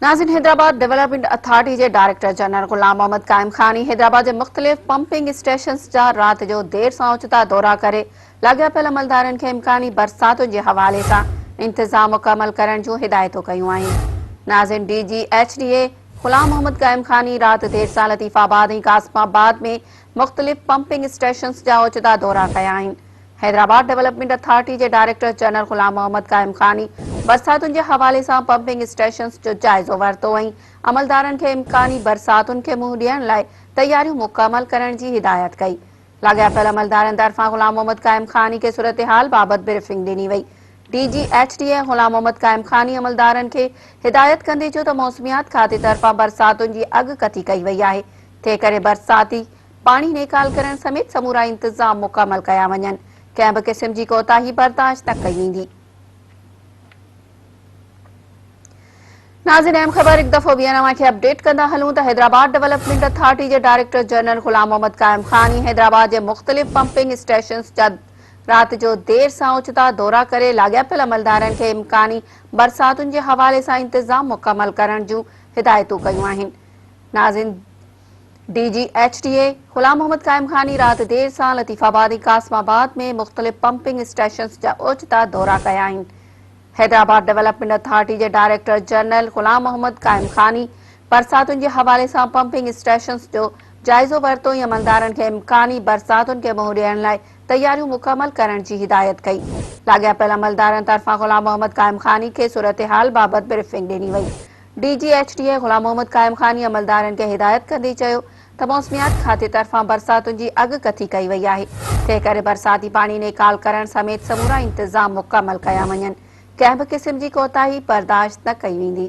ناظرين Hyderabad development authority جي director general غلام محمد قائم خاني حيدرآباد جي مختلف پمپنگ اسٽيشنز جا رات جو دير سان اوچتا دورا ڪري لاڳاپيل عملدارن کي امڪاني برساتن جي حوالي سان انتظام مڪمل ڪرڻ جون هدايتون ڪيون آهن. ناظرين D G H D A Ghulam Muhammad Qaim Khani رات دير سان لطيف آباد ۽ قاسم آباد ۾ مختلف پمپنگ اسٽيشنز جا اوچتا دورا ڪيا آهن. حيدرآباد ڊولپمينٽ اٿارٽي جي ڊائريڪٽر جنرل غلام محمد قائم خاني برساتن جي حوالي سان پمپنگ اسٽيشنز جو جائزو ورتو ۽ عملدارن کي امڪاني برساتن کي منهن ڏيڻ لاء تياريون مڪمل ڪرڻ جي هدايت ڪئي. لاڳاپيل عملدارن طرفان غلام محمد قائم خاني کي صورتحال بابت بريفنگ ڏني وئي. D G H D A Ghulam Muhammad Qaim Khani عملدارن کي هدايت ڪندي چيو ته موسميات کاتي طرفان برساتن جي اڳڪٿي ڪئي وئي آهي تنهنڪري برساتي پاڻي نيڪال ڪرڻ سميت سمورا انتظام مڪمل ڪيا وڃن، ڪنهن به قسم جي ڪوتاهي برداشت نه ڪئي ويندي. ناظرين اهم خبر هڪ دفعو ٻيهر اوهان کي اپڊيٽ ڪندا هلون ته حيدرآباد ڊولپمينٽ اٿارٽي جي ڊائريڪٽر جنرل غلام محمد قائم خاني حيدرآباد جي مختلف پمپنگ اسٽيشنز جا رات جو دير سان اوچتا دورا ڪري لاڳاپيل عملدارن کي امڪاني برساتن جي حوالي سان انتظام مڪمل ڪرڻ جون هدايتون ڪيون آهن. ناظرين D G H D A Ghulam Muhammad Qaim Khani رات دير سان لطيف آباد ۽ قاسم آباد ۾ مختلف پمپنگ اسٽيشنز جا اوچتا دورا ڪيا آهن. حيدرآباد ڊولپمينٽ اٿارٽي جي ڊائريڪٽر جنرل غلام محمد قائم خاني برساتن جي حوالي سان پمپنگ اسٽيشنز جو جائزو ورتو ۽ عملدارن کي امڪاني برساتن کي منهن ڏيڻ لاء تياريون مڪمل ڪرڻ جي هدايت ڪئي. لاڳاپيل عملدارن طرفان غلام محمد قائم خاني کي صورتحال بابت بريفنگ ڏني وئي. D G H D A Ghulam Muhammad Qaim Khani عملدارن کي هدايت ڪندي چيو ته موسميات کاتي طرفان برساتن جي اڳڪٿي ڪئي وئي آهي تنهنڪري برساتي پاڻي نيڪال ڪرڻ سميت سمورا انتظام مڪمل ڪيا وڃن ڪنهن به قسم جي ڪوتاهي برداشت نه ڪئي ويندي.